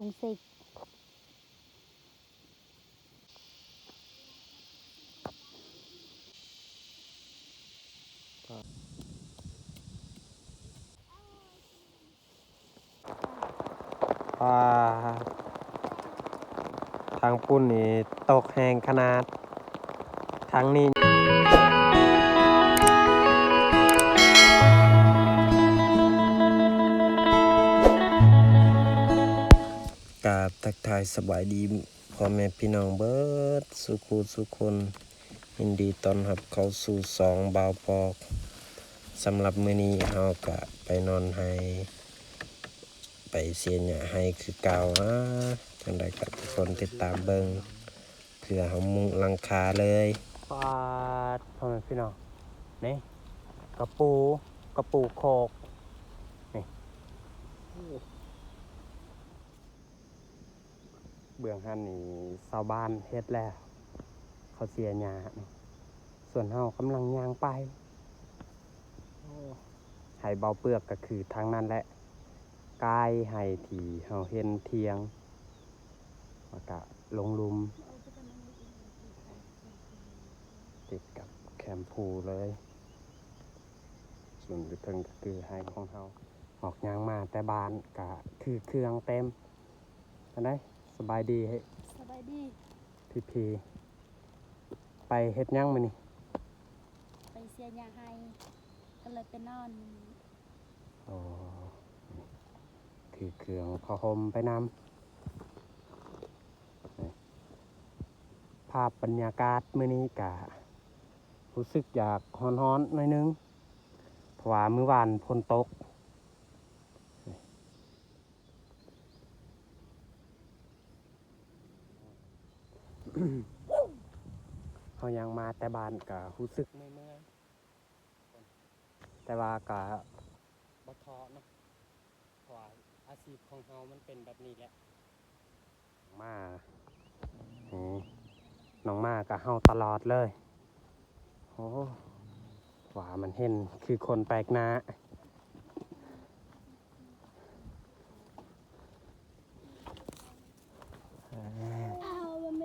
ງສິບ. ອ່າ ທາງພຸ້ນນີ້ຕົກແຮງຂະໜາດ ທາງນີ້ ກາບທັກທາຍສະບາຍດີພໍ່ແມ່ພີ່ນ້ອງເບິດສູ່ຄູ່ສູ່ຄົນ. ຍິນດີຕ້ອນຮັບເຂົ້າສູ່ຊ່ອງບ່າວປອກ. ສຳລັບມື້ນີ້ເຮົາກະໄປນອນໄຮ່ ໄປເສຍຫຍ້າໄຮ່ຄືເກົ່າ. ອາ ຈັ່ງໃດກະທຸກຄົນຕິດຕາມເບິ່ງ ເພື່ອເຮົາມຸງຫຼັງຄາເລີຍ. ປາດ ພໍ່ແມ່ພີ່ນ້ອງ ນີ້ ກະປູ ກະປູໂຄກ ນີ້. ເບື້ອງຫັ້ນນີ້ຊາວບ້ານເຮັດແລ້ວ ເຂົາເສຍຫຍ້ານີ້ ສ່ວນເຮົາກຳລັງຍ່າງໄປ. ໂອ້ ໄຮ່ເບົາເປືອກກະຄືທາງນັ້ນແຫຼະ ກາຍໄຮ່ທີ່ເຮົາເຫັນຖຽງ ແລ້ວກະລົງລຸ່ມ ຕິດກັບແຄມພູເລີຍ. ສ່ວນຢູ່ເທິງກະຄືໄຮ່ຂອງເຮົາ ອອກຍ່າງມາແຕ່ບ້ານກະຄືເຄື່ອງເຕັມ. ຈັ່ງໃດ ສະບາຍດີ ສະບາຍດີ ພີ່ໆ ໄປເຮັດຫຍັງມື້ນີ້? ໄປເສຍຫຍ້າໄຮ່ ກະເລີຍໄປນອນ. ອໍ ຖືເຄື່ອງຜ້າຫົ່ມໄປນຳ. ພາບບັນຍາກາດມື້ນີ້ກະຮູ້ສຶກຢາກຮ້ອນໆໜ້ອຍໜຶ່ງ ເພາະວ່າມື້ວານຝົນຕົກ. ເຮົາຍ່າງມາແຕ່ບ້ານກະຮູ້ສຶກເມື່ອຍໆ ແຕ່ວ່າກະບໍ່ທໍ້ເນາະ ເພາະວ່າອາຊີບຂອງເຮົາມັນເປັນແບບນີ້ແຫຼະ. ມາ ນີ້ ນ້ອງໝາກະເຫົ່າຕະຫຼອດເລີຍ. ໂອ້ ວ່າມັນເຫັນຄືຄົນແປກໜ້າ.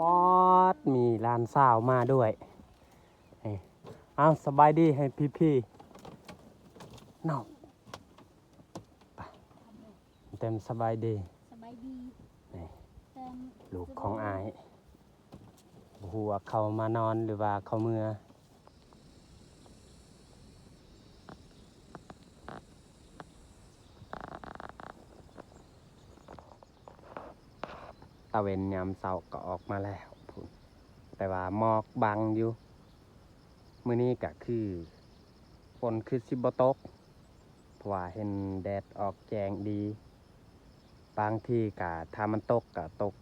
ປອດ ມີຫຼານສາວມາດ້ວຍ. ເອີ ເອົາ ສະບາຍດີໃຫ້ພີ່ໆນ້ອງ. ເຕັມ ສະບາຍດີ ສະບາຍດີ. ນີ້ ເຕັມ ລູກຂອງອ້າຍ ບໍ່ຮູ້ວ່າເຂົາມານອນ ຫຼືວ່າເຂົາເມືອ. ຕາເວັນຍາມເຊົ້າກະອອກມາແລ້ວພຸ້ນ ແຕ່ວ່າໝອກບັງຢູ່. ມື້ນີ້ກະຄືຝົນຄືຊິບໍ່ຕົກ ເພາະວ່າເຫັນແດດອອກແຈ້ງດີ. ບາງທີກະຖ້າມັນຕົກກະຕົກ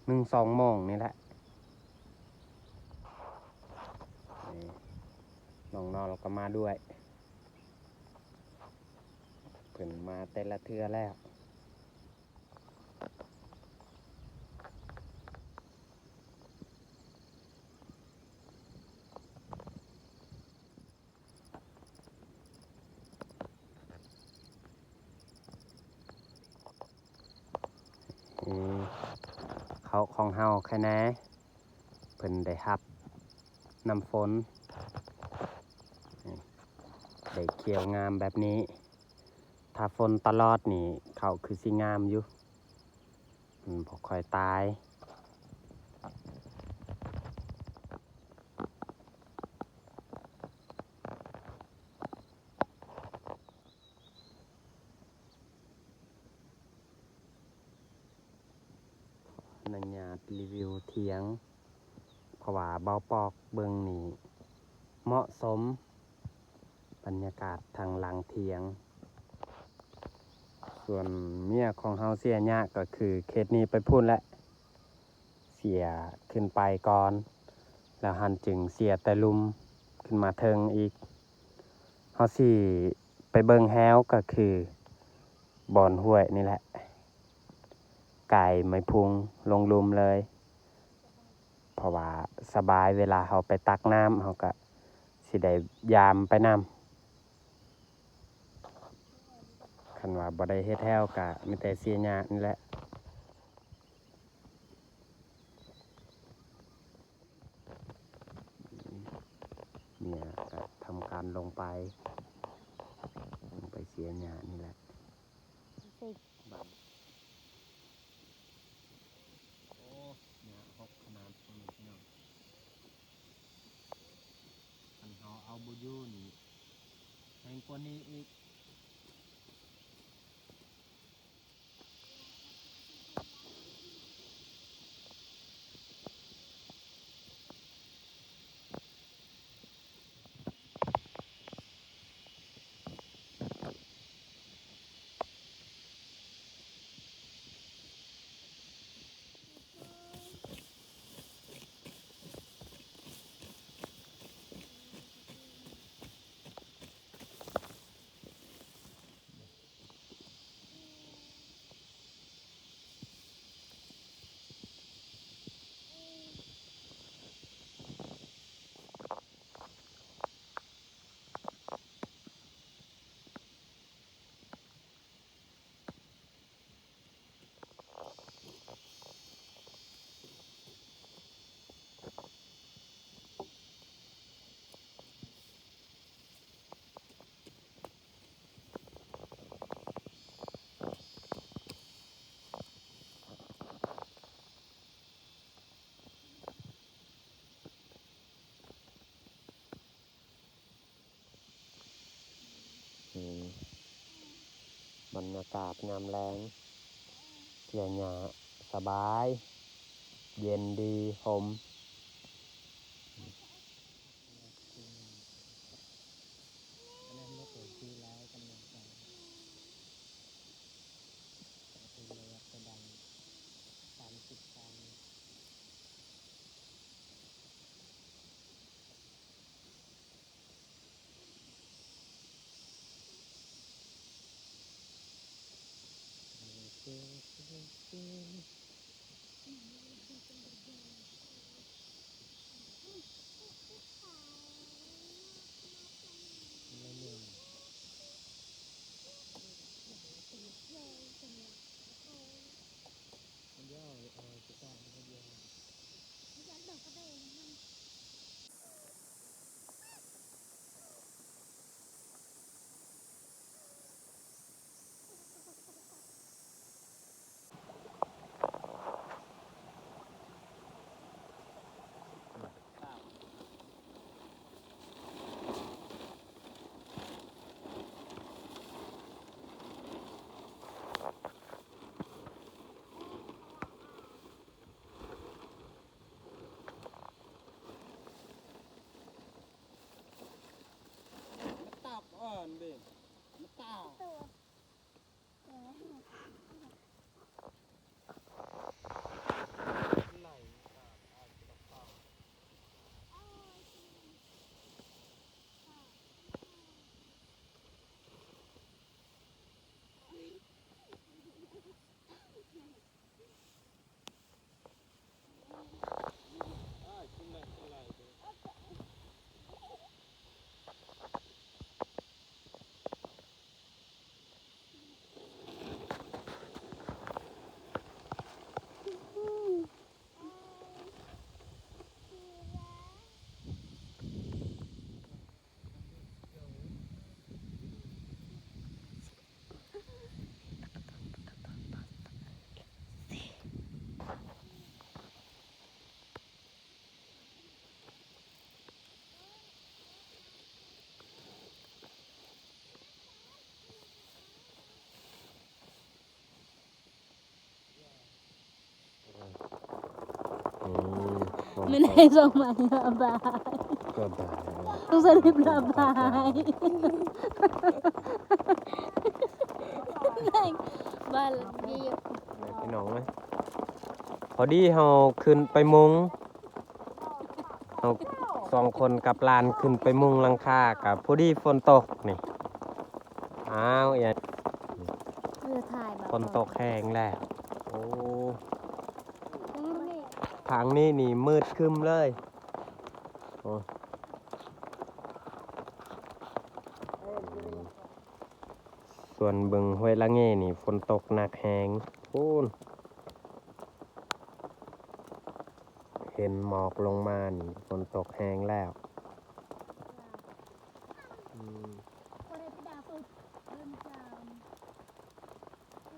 ໜຶ່ງສອງໂມງນີ້ແຫຼະ. ນີ້ ນ້ອງນອນລາວກະມາດ້ວຍ ເພິ່ນມາແຕ່ລະເທື່ອແລ້ວ. ອືມ ເຂົ້າຂອງເຮົາແຄ່ແນ່ ເພິ່ນໄດ້ຮັບນ້ຳຝົນ ໄດ້ຂຽວງາມແບບນີ້. ຖ້າຝົນຕະຫຼອດນີ້ ເຂົ້າຄືຊິງາມຢູ່ ມັນບໍ່ຄ່ອຍຕາຍ. ອະນຸຍາດຣີວິວຖຽງ ເພາະວ່າເບົາປອກເບິ່ງນີ້ເໝາະສົມ ບັນຍາກາດທາງຫຼັງຖຽງ. ສ່ວນເມຍຂອງເຮົາເສຍຫຍ້າກະຄືເຂດນີ້ໄປພຸ້ນແຫຼະ ເສຍຂຶ້ນໄປກ່ອນ ແລ້ວຫັ້ນຈຶ່ງເສຍແຕ່ລຸ່ມຂຶ້ນມາເທິງອີກ. ເຮົາຊິໄປເບິ່ງແຮ້ວກະຄືບ່ອນຫ້ວຍນີ້ແຫຼະ ກາຍໄມ້ພຸງລົງລຸ່ມເລີຍ ເພາະວ່າສະບາຍ ເວລາເຮົາໄປຕັກນ້ຳ ເຮົາກະຊິໄດ້ຢາມໄປນຳ. ຄັນວ່າບໍ່ໄດ້ເຮັດແຮ້ວກະມີແຕ່ເສຍຫຍ້ານີ້ແຫຼະ. ໄປເສຍຫຍ້ານີ້ແຫຼະ. ໂອ້ ຫຍ້າຫົກຂະໜາດ ພໍ່ແມ່ພີ່ນ້ອງ. ຄັນເຮົາເອົາບໍ່ຢູ່ນີ້ ແຮງກວ່ານີ້ອີກ. ອືມ ບັນຍາກາດຍາມແລງ ເສຍຫຍ້າສະບາຍ ເຢັນດີ ຮົ່ມ. ອືມ ມື້ໃນສອງມື້ລະບາຍ ລະບາຍ ຕ້ອງສະລິບລະບາຍ ບ້ານນີ້ ພີ່ນ້ອງເອີຍ ພໍດີເຮົາຂຶ້ນໄປມຸງ ເຮົາສອງຄົນກັບຫຼານຂຶ້ນໄປມຸງຫຼັງຄາ ກະພໍດີຝົນຕົກນີ້ ອ້າວ ເອີຍ ຝົນຕົກແຮງແລ້ວ ໂອ້ ທາງນີ້ນີ້ມືດຄຶ້ມເລີຍ ໂອ້ ສ່ວນເບິ່ງຫ້ວຍລະເງນີ້ຝົນຕົກໜັກແຮງ ພຸ້ນ ເຫັນໝອກລົງມານີ້ຝົນຕົກແຮງແລ້ວ ອືມ.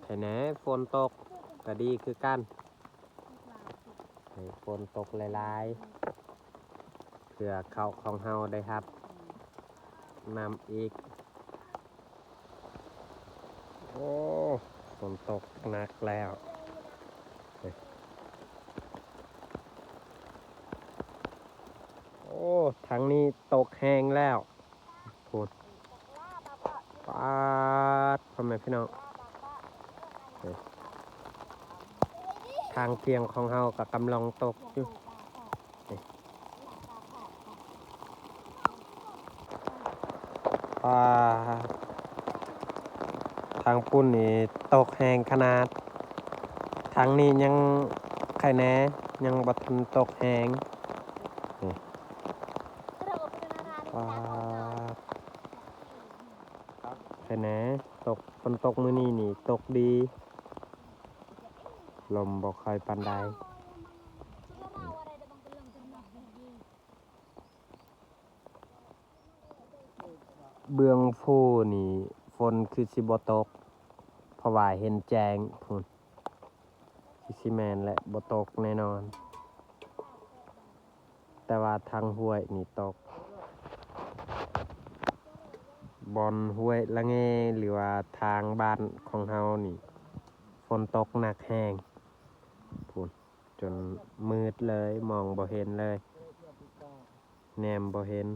ໃຫ້ແດ່ ຝົນຕົກກໍດີຄືກັນ ໃຫ້ຝົນຕົກຫຼາຍໆ ເພື່ອເຂົ້າຂອງເຮົາໄດ້ຮັບນ້ຳອີກ. ໂອ້ ຝົນຕົກໜັກແລ້ວ. ໂອ້ ທາງນີ້ຕົກແຮງແລ້ວ ພຸ້ນ ປາດ ພໍ່ແມ່ພີ່ນ້ອງ ນີ້ ທາງທ່ຽງຂອງເຮົາກໍກຳລັງຕົກຢູ່ ນີ້ ປາດ ທາງພຸ້ນນີ້ຕົກແຮງຂະໜາດ ທາງນີ້ຍັງໄຄແດ່ ຍັງບໍ່ທັນຕົກແຮງ ນີ້ ປາດ ໄຄແດ່ ຕົກ ຝົນຕົກມື້ນີ້ນີ້ຕົກດີ ລົມບໍ່ຄ່ອຍປານໃດ. ເບື້ອງພູນີ້ຝົນຄືຊິບໍ່ຕົກ ເພາະວ່າເຫັນແຈ້ງພຸ້ນ ຄືຊິແມ່ນແຫຼະ ບໍ່ຕົກແນ່ນອນ. ແຕ່ວ່າທາງຫ້ວຍນີ້ຕົກ ບ່ອນຫ້ວຍລະແງ ຫຼືວ່າທາງບ້ານຂອງເຮົານີ້ ຝົນຕົກໜັກແຮງ ພຸ້ນ ຈົນມືດເລີຍ ມອງບໍ່ເຫັນເລີຍ ແນມບໍ່ເຫັນ.